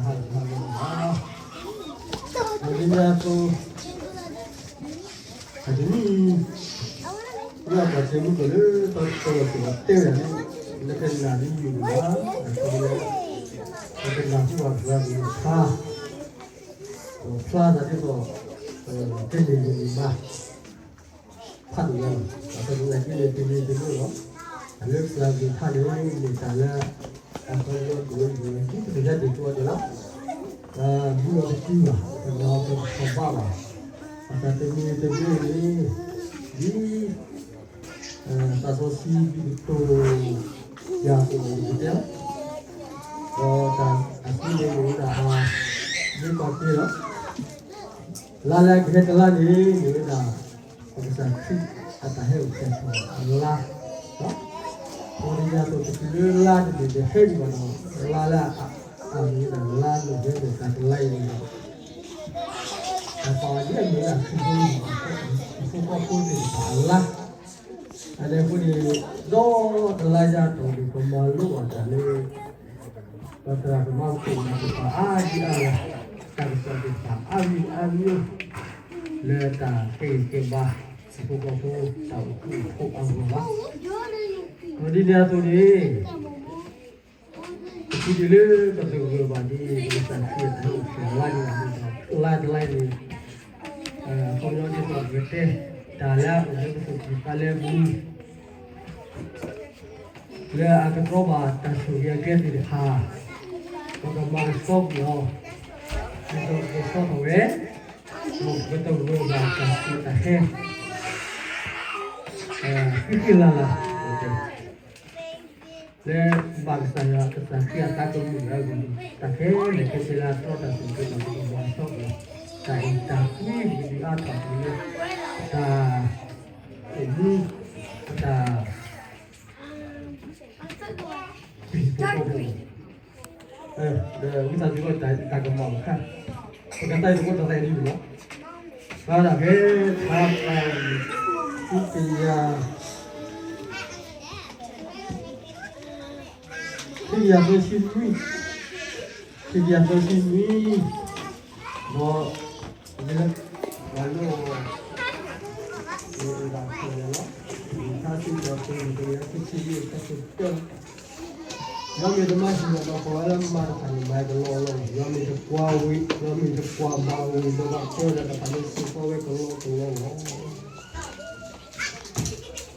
ဟါလီၤမး, ဒီးဒ်န့ၣ်အသိး, အတနံၤအံၤ, လၢပှၤစဲမုၢ်ကီၤလၢတၢ်ကစီၣ်လီၤတဲာ်ဝဲဒၣ်န့ၣ်, နကနၣ်ဒ်ယမုၢ်ကဘၣ်, အဃိန့ၣ်, နကနၣ်ဟူဘၣ်ပှၤကလုၢ်ကထါ, ဒီးဖျါသးဒ်သိး, ကန့ၢ်ဂ့ၤန့ၢ်ဘါ ဖးဒိၣ်ညါလီၤ. အဃိန့ၣ် ယက့ၤန့ၣ်တမံၤတမံၤလီၤ. တၢ်လၢကစၢ်ဂ့ၢ်ဟါန့ၣ် မ့ၢ်တၢ်လၢ အဃိန့ၣ် ဒ်ပကယါတံၤ ကိးဂၤဒဲးလီၤ. တမူလီၤတစုဘၣ်, တနီၤတထီၣ်ဘၣ်ဘၣ်. ဘၣ်ဆၣ်တမံၤတမံၤန့ၣ် ဒ် သးစီဆှံဒ်ကတိၤယၤအသိးန့ၣ် ယကတဲလီၤ. ဒီးတၢ်အသံန့ၣ်မ့ၢ်ဝဲဒၣ် ဒ်ပှၤက့ၤလီၤ. လါလၢအကဟဲတလါန့ၣ် မ့ၢ်ဝဲဒၣ် ပကစၢ်ခရံာ်အတၢ်ဟဲအိၣ်ဖျဲၣ်ထီၣ်အလါ, ဒီးဒ်န့ၣ်အသိး တချုးလၢလါတဘ့ၣ်တဟဲဒံးဘၣ်ဒီး လါလၢအမ့ၢ်ဝဲဒၣ်လါနိၣ်ဝ့ဘၢၣ်တလါအံၤန့ၣ်ဒီး တၢ်ပာ်ဒ်အမ့ၢ်ဝဲဒၣ်ခရံာ်ဖိ ဟံၣ်ဖိဃီဖိသ့ၣ်တဖၣ်အလါ, အန့ၣ်အဃိန့ၣ် ဒီးတလါညါအတီၢ်န့ၣ် ပမၤလိဘၣ်တၢ်လၢ ပသရၣ်သမါဖိသ့ၣ်တဖၣ်အါဒံအါဂၤ, တၢ်ကစီၣ်သ့ၣ်တဖၣ်အါမံၤအါမံၤ, လၢတၢ်ကဲဂံၢ်ကဲဘါ ဟံၣ်ဖိဃီဖိ တၢ်အိၣ်ဃူအိၣ်ဖိးအဂီၢ်လီၤ. ဒီးဒ်န့ၣ်အသိးန့ၣ် ပထံၣ်ဒ်လၢပသဂၢၢ်ဘၣ်ဒ် ပကစၢ်ခရံာ်အတၢ်ဟဲအိၣ်ဖျဲၣ်လါန့ၣ်လီၤ. လါတလါအံၤန့ၣ် အခီပညီဒ်သိးပကတဲ တၢ်လၢအအိၣ်လၢပသူၣ်ကံၢ်သးလဲပူၤ လၢအကတြီဘၣ်တၢ်ဆိၣ်ဂ့ၤအကျဲသ့ၣ်တဖၣ်, ပကမၤကဆှီကွံာ်အီၤ, ဒ်သိးပကဆှီထီၣ်ဝဲ, ဒီးပကသဂၢၢ်ဘၣ်တၢ်ဆူးတၢ်ဆါ ဃံဃံလၤလၤ, လၢဘၣ်ကစၢ်ယွၤ ကစၢ်ခရံာ်အသးကမုာ်လၢအဂီၢ်န့ၣ် တၢ်ခဲလၢာ်ခဲဆ့လၢအတြီတၢ်ဆိၣ်ဂ့ၤဒီး ပကမၤကဆှီကွံာ်အီၤ, တၢ်အံၤတၢ်ကွံ ပကဒုးအါထီၣ်က့ၤလၢ တၢ်အိၣ်မူ ပတၢ် ပဟံၣ်ဖိဃီဖိ, ဒီးဝံသးစူၤ တၢ်ကမၣ်ဘၣ်ခါ, ပကတၢ်အံၤတဘိတၢ်သးဒ်န့ၣ်လီၤ. ဖဲဒၣ်ဖဲ ထါပှၤ ခံကယၤ ခံကယၤသၢဆံနွံ, ခံကယၤသၢဆံနွံ, ဒီး လၢ ပှၤလိၣ် လၢအဒၣ်ဖျၢၣ်လီၤ, ထါစံးထီၣ်ပတြၢၤ တကယၤခံဆံယဲၢ် အဆၢဖိတၢ, ယွၤမ့ၢ်တမၤဟံၣ်ဒီး ပှၤလၢမၤတဖၣ်န့ၣ် မၤကလီကလီလီၤ. ယွၤမ့ၢ်တကွၢ်ဝ့ၢ်, ယွၤမ့ၢ်တကွၢ်မၤဝ့ၢ်ဒီး ဘၣ်ပၢဒီးတဖၣ်န့ၣ်စ့ၢ်ကီးဝဲကလီကလီလီၤ.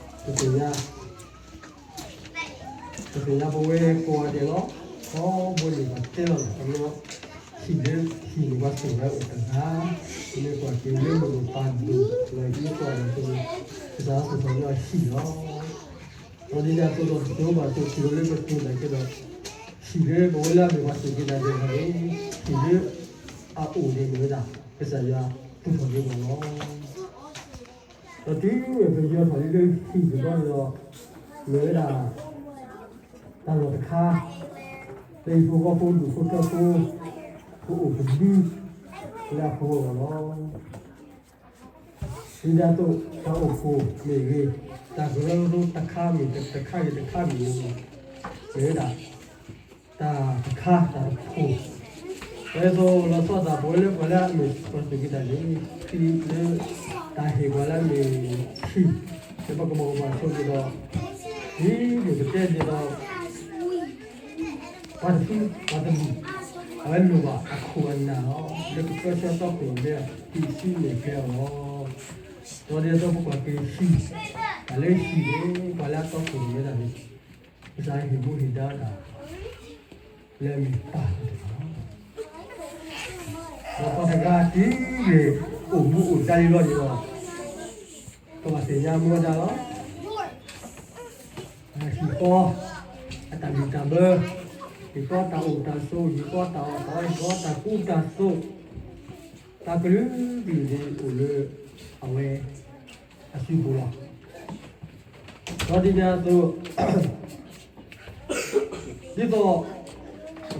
ပသ့ၣ်ညါ ပသ့ၣ်ညါပဝဲကိးဂၤဒဲးလီၤ. ခီဘိန့ၣ် ပှၤတဲလီၤန့ၣ် ခီပညီ ဟံၣ်လၢဟံၣ်န့ၣ် ပှၤစိာ်ဝဲအိၣ်တဂၤ, မ့ၢ်ကွၢ်က့ၤလၢမုၢ်ဒိၣ်ပၢ်ဒိၣ်လီၤ ဒ်သိးဒီး ကစၢ်ယွၤစိာ်ထီၣ်န့ၢ်ဟံၣ်လီၤ. ဒီးဒ်န့ၣ်အသိးဒီး ပကဘၣ်တိၢ်ထံၣ်လီၤလၢပတိၢ်ဒၣ်က့ၤဒီး ဟံၣ်လၢပဝဲလၢအမ့ၢ်ပှၤစိာ်က့ၤတၢ်ဒဲးဘးန့ၣ် ဟံၣ်လၢအအိၣ်န့ၣ်မ့ၢ်ဝဲဒၣ် ကစၢ်ယွၤသူၣ်ထီၣ်က့ၤပှၤလီၤ. ဒီးတုၤမ့ၢ်ပယီၤထီၣ်လံလၢဟံၣ်တဘျီန့ၣ်ဒီး မ့ၢ်ဝဲဒၣ် တၢ်လီၢ်တခါ လၢဟံၣ်ဖိဃီဖိဒူၣ်ဖိထၢဖိ ကအိၣ်ကဒု လၢအဖီခိၣ်လီၤ. ဒ်န့ၣ်အသိး တၢ်အိၣ်ဖှိၣ်မ့ၢ်ဂ့ၤ, တၢ်ကရၢကရိတခါမ့ၢ်တခါဂ့ၤတခါမ့ၢ်ဂ့ၤ, မ့ၢ်ဝဲဒၣ် တၢ်တခါတၢ်အိၣ်ဖှိၣ်, ပဝဲသိးလီၤဆီဒၣ်တၢ် ပဝဲလၢပှၤလၢအမ့ၢ်ပှၤစူၢ်က့ၤတၢ်န့ၣ် ခရံာ်လၢတၢ်ဟ့ၣ်ပှၤလၢအမ့ၢ်ထံၣ် လၢပကဘၣ်အိၣ်ဘၣ်ဆိးက့ၤဒီး ဒ်န့ၣ်ပတဲဒ်သိး ပှၤတဖု ပှၤတမုာ် အဝဲလိၣ်ဘၣ်အခိၣ်အနၢ်လီၤ. လၢကပၢဆှၢတီခိၣ်ရိၣ်မဲအဟံၣ်စုနဲၣ်ကျဲအီၤလီၤ. ဒီးဒ်သိးပကွၢ်က့ၤဟံၣ်, တၢ်လၢဟံၣ်န့ၣ် ပှၤလၢအတီခိၣ်ရိၣ်မဲတၢ်န့ၣ် ကစၢ်ဟ့ၣ်မူဟ့ၣ်ဒါတၢ် လၢအမ့ၢ်ပၢ်တဖၣ်လီၤ. ဒီးပှၤတဂၤတုၤမ့ၢ်အိၣ်မူအိၣ်ဒါလံဘျီန့ၣ်ဒီး ကဘၣ်သ့ၣ်ညါမူဒါလီၤ. ဟံၣ်ဃီအတၢ်ဘံၣ်တၢ်ဘၢ, ဟံၣ်ဃီတၢ်အိၣ်တၢ်ဆိး, ဟံၣ်ဃီတၢ်အီၣ်တၢ်အီ, ဟံၣ်ဃီတၢ်ကူတၢ်သိး, တၢ်ကလုာ်ကလုာ်န့ၣ်အိၣ်လၢအဝဲအစုပူၤလီၤ. ဒီးဒ်န့ၣ်အသိး ဒ်သိး ပက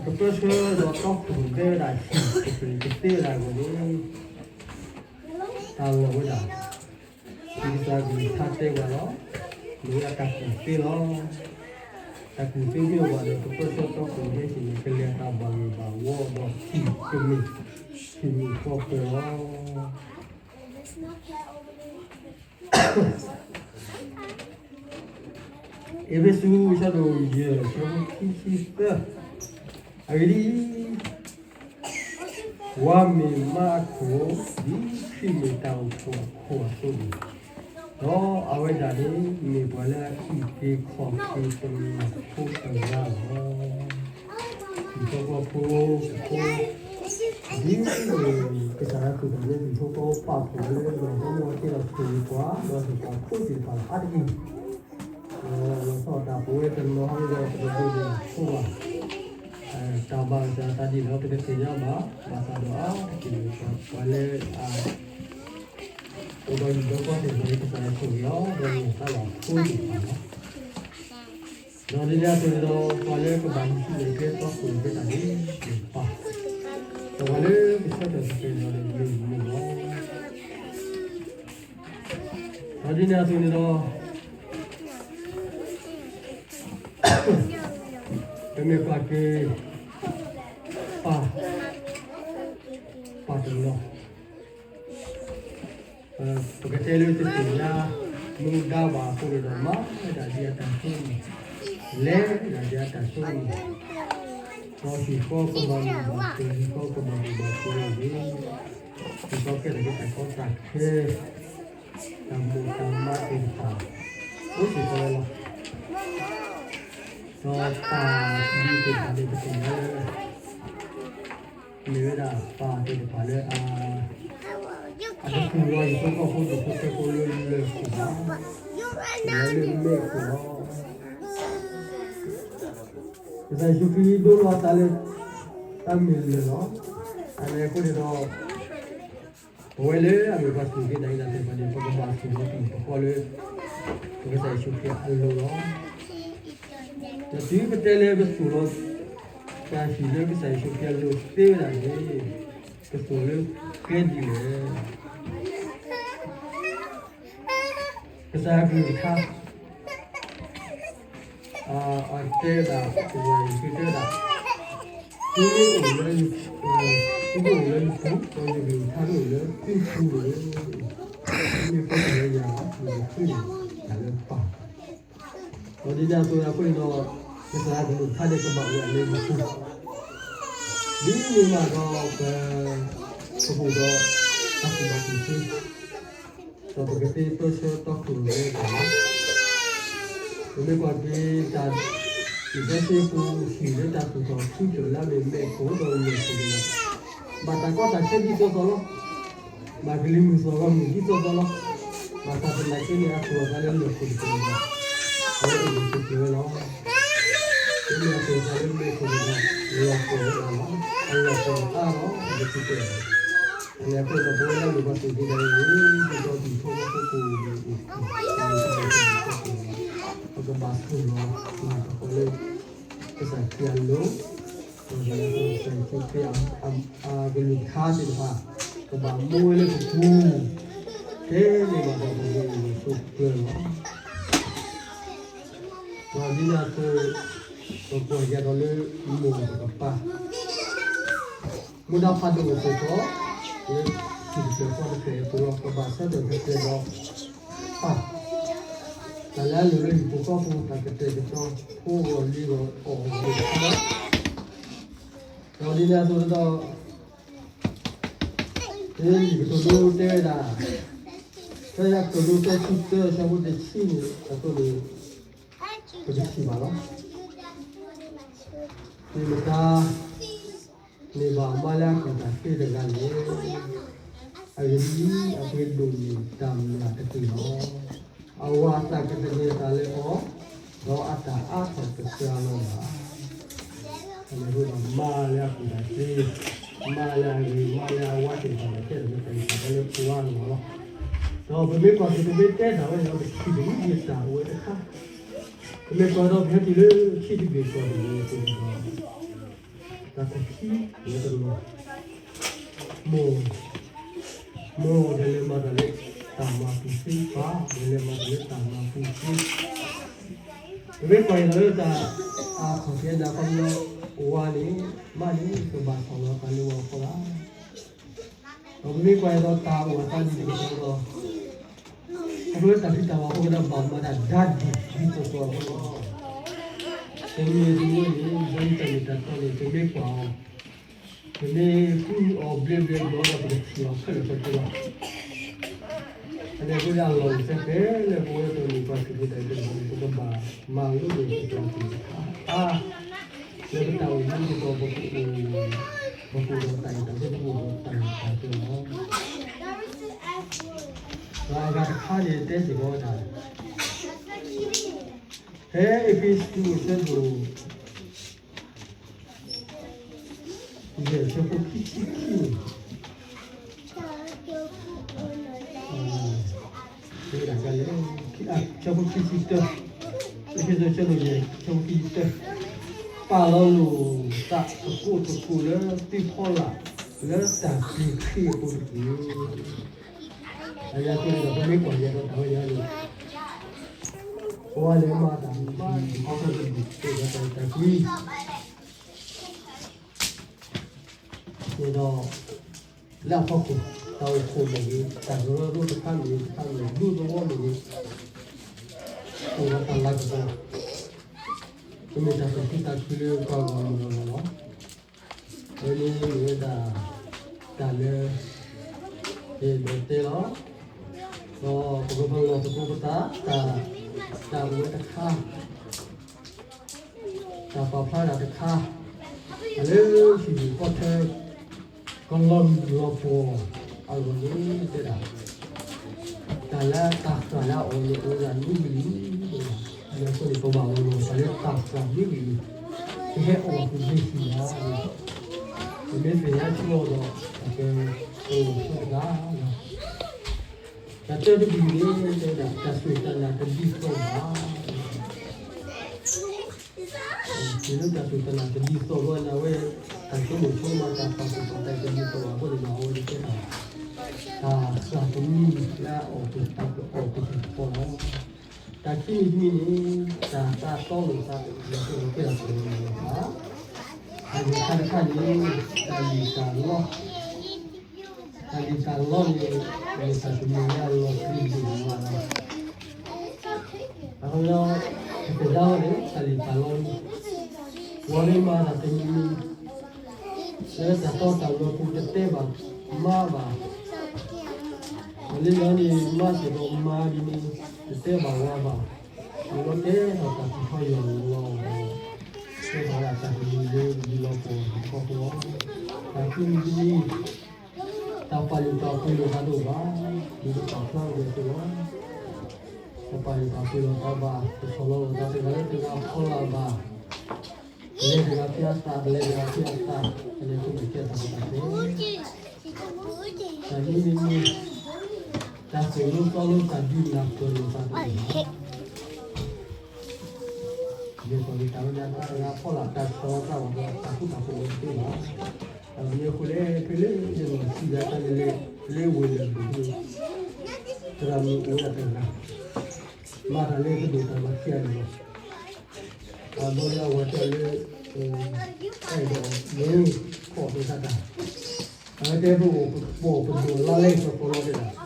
ပၢဆှၢဒီးတီခိၣ်ရိၣ်မဲဝဲဒၣ်ဟံၣ် ကပၢၤကသ့ဝဲဒၣ်အဂီၢ်န့ၣ် တၢ်လီၢ်ဝဲဒၣ် ဒ်ကစၢ်ကလုၢ်ကထါတဲဝဲလီၤ. မ့ၢ်ဝဲဒၣ်တၢ်ကူၣ်သ့လီၤ. တၢ်ကူၣ်သ့မ့ၢ်အိၣ်ဘၣ်ဒီး ပပၢဆှၢတီခိၣ်ရိၣ်မဲဟ့ၣ်န့ၣ် ကလဲၤတၢ်ဘၣ်ဂ့ၢ်ဘၣ်ဝီဒီး ဟံၣ်ကမ့ၢ် ဟံၣ်မ့ၢ်ဃီပၢၤလီၤ. အ့းဖ့းစူး အဆၢဒိၣ်ယဲၢ် အဆၢဖိခံဆံသၢ, အဂ့ၢ်ဒ်အံၤ, ပှၤမ့ၢ်မါအခိၣ် ဒ်ခရံာ်မ့ၢ်တၢ်အိၣ်ဖှိၣ်အခိၣ်အသိးန့ၣ်, ဒီးအဝဲဒၣ်န့ၣ် မ့ၢ်ပှၤလၢအအုၣ်က့ၤခီၣ်က့ၤပှၤမၤဖိတဂၤလီၤ. ပှၤဟံၣ်ဖိဃီဖိ ဒ်ကစၢ်ယွၤခရံာ်န့ၣ် ပှၤဟံၣ်ဖိဃီဖိပာ်ဖှိၣ်လၢ ပှၤဟံၣ်ဖိဃီဖိတ့ထီၣ်ဆိၣ်ဂ့ၤပှၤ ဒီးဟ့ၣ်ပှၤဖိသ့ၣ်တဖၣ်လီၤ. အါတက့ၢ် လီၤဆီဒၣ်တၢ်ပဝဲတနီၤဟီဒီး ပတဒိးန့ၢ်အဃိဘၣ်. တၢ်ဘၣ်ကစၢ်သးဒ်လဲၣ် ပတသ့ၣ်ညါဘၣ်. ဘၣ်ဆၣ်ဒီးအါတက့ၢ်န့ၣ် ပှၤလၢအ အိၣ်ဒီးယံၤဒီးကီသ့ၣ်တဖၣ်န့ၣ် ကစၢ်ယွၤဆိၣ်ဂ့ၤအီၤ ဒီးမ့ၢ်သးလီၤဖိသ့ၣ်တဖၣ်လီၤ. ဒီးဒ်န့ၣ်အသိးန့ၣ်ဒီး ပှၤလၢကဘၣ်ဟံးစုနဲၣ်ကျဲတီခိၣ်ရိၣ်မဲတၢ်န့ၣ် မ့ၢ်ပၢ်, ဒီးပှၤလၢကဆၢထၢၣ်ကတဲာ်ဒီးန့ၣ် မ့ၢ်မိၢ်လီၤ. ဒီးဒ်န့ၣ်အသိးန့ၣ်ဒီး ပမ့ၢ်ကွၢ်က့ၤ ပၢ်, ပၢ်တနီၤ ပကတဲလၢတသ့ၣ်ညါမူဒါဘၣ်အဃိန့ၣ်ဒီး မၤဝဲဒၣ်ဒ်အတၢ်ဆိကမိၣ်, လဲၤဝဲဒၣ်ဒ်အတၢ်ဆိကမိၣ်, ဒီးဟံၣ်ဃီကဘၣ်မုာ်ဘၣ်ပှဲၤ, ဟံၣ်ဃီကဘၣ်မုာ်ဘၣ်ပှဲၤန့ၣ်, ဟံၣ်ဃီကဲထီၣ်က့ၤတၢ်ကီတၢ်ခဲ, တၢ်မိၣ်တၢ်မးသ့ၣ်တဖၣ် အိၣ်စ့ၢ်ကီးဝဲလီၤ. ဒီးပၢ်ဒ်သ့ၣ်တဖၣ်န့ၣ် ပသ့ၣ်ညါလၢ မ့ၢ်ဝဲဒၣ်ပၢ်သ့ၣ်တဖၣ်လၢအ အတသူၣ်လီၤဟံၣ်ဖိဃီဖိဒိၣ်ဖိထၢဖိလၢလၢၢ်ခိၣ်ဘၣ်, လၢလၢမဲာ်ခိၣ်လီၤ. ကစၢ်ယ့ၣ်ၡူးခရံာ်ဒိလီၤအသးလၢ တၢ်မ့ၢ်လၢၢ်လီၤ. အန့ၣ်အဃိန့ၣ်ဒီး ပဝဲလၢအမ့ၢ်ပှၤစူၢ်က့ၤနာ်က့ၤတၢ်သ့ၣ်တဖၣ်န့ၣ် ပကဘၣ်သူၣ်လီၤပသးလၢ ပကစၢ်ယ့ၣ်ၡူးခရံာ်အလိၤလီၤ. ဒီးတုၤပတဲလၢပသူၣ်လီၤပသးဟံၣ်လၢကစၢ်ယ့ၣ်ၡူးခရံာ်အလိၤသ့ဝဲဒၣ်န့ၣ် ပသူၣ်လီၤလၢကျဲဒ်လဲၣ်. ကစၢ်ယွၤကလုၢ်ကထါ အတဲဝဲဒၣ် ကစၢ်ယ့ၣ်ၡူးခရံာ်တဲဝဲဒၣ်, သုမ့ၢ်အိၣ်လၢ, သုမ့ၢ်အိၣ်လၢယပူၤ ဒီးယကလုၢ်ကထါမ့ၢ်အိၣ်လၢသုပူၤန့ၣ်, သုမ့ၢ်ပၢတၢ်လၢယၤဒီး ယကဃ့တၢ်လၢပၢ်. ဒီးဒ်န့ၣ်အသိးအဃိန့ၣ်ဒီး ကစၢ်ယွၤကလုၢ်ကထါန့ၣ် ကဘၣ်အိၣ်လၢယပူၤ, ဒ်န့ၣ်ဘၣ်ဒီးပ ကအိၣ်ဒီးတၢ်ကူၣ်ဘၣ်ကူၣ်သ့ ဒီးပကသ့ပၢဆှၢတီခိၣ်ရိၣ်မဲတၢ်လီၤ. ပမ့ၢ်ကွၢ်က့ၤတၢ် လံာ်စီဆှံပူၤ ဟံၣ်လၢတၢ်သူၣ်ထီၣ်ထူထီၣ်လၢအမ့ၢ်မဲာ်ခိၣ်ဒီးလၢၢ်ခိၣ်န့ၣ်လီၤ. ဘၣ်တၢ်ကီတၢ်ခဲဒ်သိးသိးလီၤ. ဘၣ်ကလံၤမုၢ်သီၣ်ဂီၤမုၢ်ဒ်သိးသိးလီၤ. ဘၣ်ဆၣ်သနာ်က့န့ၣ် အသူၣ်အသးလၢလၢၢ်ခိၣ်တဖၣ်န့ၣ်ဒီး အဝဲအိၣ်မုာ်ဆိးပၢၤဝဲလီၤ. မ့မ့ၢ်အသူၣ်အသးလၢမဲာ်ခိၣ်န့ၣ်ဒီး လီၤပှီၢ်ဝဲဒၣ်လီၤ. အလီၤပှီၢ်အါဒီး အတထူးပှဲၤဘၣ်. အန့ၣ်အဃိဒီး ပဝဲဒၣ်လၢပှၤစူၢ်က့ၤနာ်က့ၤတၢ်န့ၣ် ဒ်သိးဒ်သိးလၢပကိးန့ၣ် ပကဘၣ်သူၣ်လီၤပသးသကိးလၢ ကစၢ်ခရံာ်အလိၤ, ဒီးကစၢ်ယ့ၣ်ၡူးခရံာ်အကလုၢ်ကထါသ့ၣ်တဖၣ် ကဘၣ်မူဝဲလၢပပူၤ, ထဲန့ၣ်ဘၣ်ဒီးပကအိၣ်မုာ်ဆိးပၢၤလီၤ. ဒီးဒ်န့ၣ်အသိး ပကွၢ်ကဒီးလၢမိၢ်ဒီးပၢ် မူဒါဖးဒိၣ်အသိးဒီး လၢဟံၣ်တဖျၢၣ်ဃီတဖျၢၣ်အသိးဒီး ကဘၣ်ဆၢထၢၣ်ကတဲာ်ဒီး ပၢ်, တၢ်လၢအလိၤလၢဟံၣ်ဖိဃီဖိ တၢ်ကတဲာ်ကတီၤ ဖိဂီၢ်လံၤဂီၢ်အီၣ်ဂီၢ်တခါလီၤ. ဒီးဒ်န့ၣ်အသိးဒီး လံာ်ကတိၤဒိတဲဝဲဒၣ်, ဖဲလံာ်ကတိၤဒိ အဆၢဖိတဆံန့ၣ်အသိးန့ၣ် ပကထံၣ်ဘၣ်လီၤ. မ့ၢ်မတၤ န့ၢ်ဘၣ်မါလၢအကူၣ်တၢ်သ့တဂၤန့ၣ်, အဂ့ၢ်ဒ်အံၤ, အပှ့ၤဒိၣ်န့ၢ်တၢ်မျၢ်တက့ၢ်လီၤ. အဝၤအသးကသန့ၤအသးလၢအီၤ, ဒီးအတၢ်အါထီၣ်ကစှၤလီၤဘၣ်. အန့ၣ်အဃိဒီး မါလၢအကူၣ်တၢ်သ့, မါလၢအဂ့ၤ, မါလၢအဝါသ့ၣ်တဖၣ်န့ၣ် ကဲထီၣ်လၢတၢ်ဂံၢ်တၢ်ဘါလၢပှၤအဂီၢ်လီၤ. ဒီးပမ့ၢ်ကွၢ်က့ၤ ပမ့ၢ်တဲတၢ်ဝဲန့ၣ်ဒီး ပထံၣ်န့ၢ်တၢ်အိၣ်ဝဲတခါ, ပမ့ၢ်ကွၢ်ဒီး ပဟဲတုၤလၢခံတဘ့ၣ်ကီၢ်တဘ့ၣ်အသိးန့ၣ်ဒီး တၢ်ခီၣ်ထံးလၢတလီၤ, မိၢ်, မိၢ်ဒဲးလဲၤမၤတၢ်လၢတၢ်မၤပူၤသ့, ပၢ်ဒဲးလဲၤမၤတၢ်လၢတၢ်မၤပူၤသ့. ပမ့ၢ်ကွၢ်က့ၤဒီးလၢတၢ် အခီၣ်ထံးနၤခီပညီ ဝၤန့ၣ် မါန့ၣ် ကဘၣ်ဆီၣ်လီၤသးလၢဝၤအဖီလာ်. ဒီးပမ့ၢ်ကွၢ်အံၤဒီးတၢ်အိၣ်အသးဒ်န့ၣ်ကဒီး, ခီဖျိတၢ်ဖံးတၢ်မၤအဃိကဒီး ဘၣ်မၤတၢ်ဒါဒ်သိးသိးအဃိလီၤ. တမံၤတမံၤန့ၣ် ဒ်တၢ်မ့ၢ်တၢ်တီန့ၣ် ပမ့ၢ်ကွၢ်အီၤ, ပမ့ၢ်ဃုအီၤဘျ့ဘျ့ဘျီဒီး ပကထံၣ်အီၤခဲလၢာ်ခဲဆ့လီၤ. အန့ၣ်အဃိန့ၣ် အလီၢ်အိၣ်ဖဲဖဲလၢပဝဲပမ့ၢ်ပှၤခရံာ်ဖိတၢ်အံၤတဂၤန့ၣ် ပကဘၣ်မၤလိန့ၢ်ပတၢ်သ့ၣ်တဖၣ်အါ လၢပတၢ်အိၣ်မူဒ်သိးပကအိၣ်, ပကအိၣ်ဒီးတၢ်အဲၣ်တၢ်ကွံ ပကအိၣ်ဒီးတၢ်မုာ်တၢ်ခုၣ်လီၤ. ဒီးအဂၤတခါန့ၣ် တဲစ့ၢ်ကီးဝဲဒၣ်, ဖဲအ့းဖ့းစူးအဆၢဒိၣ် ယဲၢ်ဆၢဖိခံဆံခံန့ၣ်, အဆၢဖိခံဆံတၢ, အ့းဖ့းစူးအဆၢဒိၣ်ယဲၢ် ဆၢဖိခံဆံတၢ, ပာ်လီၤလိာ်သးသကိးသကိးလၢသုဖီလာ် လၢတၢ်ပျံၤခရံာ်အပူၤတက့ၢ်. အဃိန့ၣ်ဒီး ပမ့ၢ်ကွၢ်ယဲဒီးတၢ်ဝဲန့ၣ်န့ၣ်, ပဝဲလၢမၤတၢ်မုာ်တၢ်ခုၣ် တၢ်အဲၣ်တၢ်ကွံ န့ၣ်ဒီး လၢအဖီခိၣ် တၢ်အိၣ်ဖှိၣ်မ့ၢ်ဂ့ၤ, တၢ်ကရၢကရိတခါမ့ၢ်ဂ့ၤ, တခါမ့ၢ်ဂ့ၤ, ဒူသဝီမ့ၢ်ဂ့ၤ, အိၣ်ဒီးတၢ်လၤကပီၤ, တမ့ၢ်တၢ်သူၣ်ခုသးခုလၢပှၤဂီၢ်မုၢ်အဂီၢ်လီၤ. အဝဲန့ၣ်မ့ၢ်ဝဲဒၣ် တၢ်လၢ ယအဲၣ်ဒိးတဲလီၤ. ဒီးပကပလီၢ်သကိးပသး တၢ်, တၢ်အိၣ်ဝဲတခါ တၢ်ပာ်ဖျါတၢ်တခါ လၢဟံၣ်ပူၤဃီထၢ ကလီၤမုၢ်လီၤပှီၢ်အဂီၢ်န့ၣ် တဲဒၣ် တၢ်လၢတၢ်ဃၢ်လၢအအီၣ်န့ၣ် အိၣ်ဝဲဒၣ်နွံကလံၤ. အဃိန့ၣ် ပဘၣ်အိၣ်လီၤသးလၢတၢ်ဃၢ်နွံကလံၤ ကဟဲအီၣ်က့ၤလၢဟံၣ်လီၤ. ပမ့ၢ်သ့ၣ်ညါဆိဒီး ပကအိၣ်ဆိတဂၤ တၢ်တၢတဘ့ၣ်န့ၣ် တဲဝဲဒၣ် တၢ်စူၢ်တၢ်နာ်တဒ်သိးဘၣ်. မ့ၢ်လၢတၢ်စူၢ်တၢ်နာ်တဒ်သိးဘၣ်န့ၣ် အဝဲ တၢ်ဆိကမိၣ်ဆိကမး တၢ်ပာ်သူၣ်ပာ်သးတဒ်သိးဘၣ်အဃိန့ၣ်ဒီး အဝဲန့ၣ်တဲဒၣ် တၢ်ဃၢ်တမံၤလၢအအီၣ်ပတၢ်အီၣ်ပတၢ်ဃီလီၤ. တၢ်ခံမံၤတမံၤန့ၣ် တၢ်သးတီလိာ်သးလၢပကဲထီၣ်ပှၤဂီၢ်မုၢ်တဖၣ်, တၢ်ဂ့ၢ်တခါတခါန့ၣ် တၢ်လံၣ်တၢ်လီ တၢ်လံၣ်တၢ်လီန့ၣ် မ့ၢ်တၢ်တမံၤလၢအလီၤပျံၤဒိၣ်မးလီၤ. အဃိဒီး ပကဒါဝဲန့ၣ် တၢ်လံၣ်တၢ်လီန့ၣ် ပှၤမ့ၢ်မၤတၢ်တမံၤမံၤ လၢတၢ်တီတၢ်လိၤအပူၤ တတဲဘၣ်မါဘၣ်, လၢလီၤန့ၣ် မၤစ့ၢ်ကီးမါဒ်န့ၣ် တတဲဘၣ်ဝၤဘၣ်, လၢလီၤတဲထီၣ်တၢ်သူၣ်ထီၣ်ယွၤလီၤဒီး ကဲထီၣ်ဝဲဒၣ်တၢ်တမံၤလၢပလီၤပှီၢ်ဟံၣ်ဃီဖိလီၤ. တၢ်ခံမံၤတမံၤ တၢ်ပာ်လုၢ်ပာ်ပှ့ၤလိာ်သးတအိၣ်ဘၣ်, ဒ်သိးပာ်ဖျါဝဲအသိးလီၤ. တပာ်လုၢ်ပာ်ပှ့ၤလိာ်သးဘၣ်, တဆီၣ်လီၤလိာ်သးတဂၤလၢတဂၤအဖီလာ်ဘၣ်, ပလဲၤတဂၤဖဲအသး, ပလဲၤတဂၤဖဲအသး, ပလဲၤခိၣ်မဲာ်ဖဲအသးတဖၣ်န့ၣ် တၢ်မံၤမံၤမံၤ တၢ်သိၣ်လိသီလိ တၢ်ဒုးနၢ်ပၢၢ်လိာ်သးတအိၣ်ဘၣ်. ဒ်သိးလၢတၢ်ဝဲဒၣ်တၢ်တဂၤဖီလာ် တၢ်ဆီၣ်လီၤသးဘၣ်ဒီး တၢ်ဃူတၢ်ဖိးအိၣ်တသ့ဘၣ်. အမ့ၢ်အဃိလဲၣ် ဖဲလၢယနီၢ်ဆံးယၤတၢ်န့ၣ်လဲၣ် လၢဝ့ၢ်လၢၢ်ပူၤန့ၣ် သရၣ်မုၣ်အိၣ်ဝဲဒၣ်တဂၤ မၤတၢ်လၢပဒိၣ်တၢ်မၤခံဂၤန့ၣ်လီၤ. အဘီလၢအဝၤတၢ်လၢ အဲၣ်ဒိးမ့ၢ်ခီၣ်ဒိးတၢ်တၢ် အဝဲတဲပအိၣ်ပဒိၣ်လါလဲစီၤပီလီတဲဒၣ်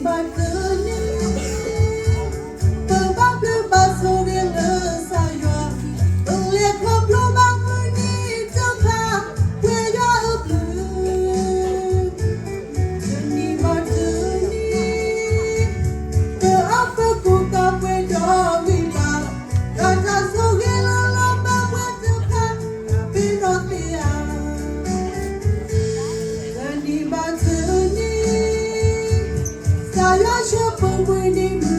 ဘၣ်တနံၤ ပဘၣ်ဘျုးဘၣ်ဆိၣ်ဂ့ၤလၢကစၢ်ယွၤ, ပလဲၤခီဖျိဘၣ်မုၢ်နံၤတဖၣ် ပှဲၤယွၤအဘျုး, တနံၤဘၣ်တနံၤ ပအီၣ်ပကိၢ်ကးပှဲၤဒီးဂံၢ်ဘါ, ယွၤတၢ်ဆိၣ်ဂ့ၤလၢလီၤဘၣ်ပှဲၤတဖၣ် ပ့ၤနီၣ်သ့ဧါ. တနံၤဘၣ်တနံၤ ကစၢ်ယွၤဆှၢပှဲၤမုၢ်နံၤ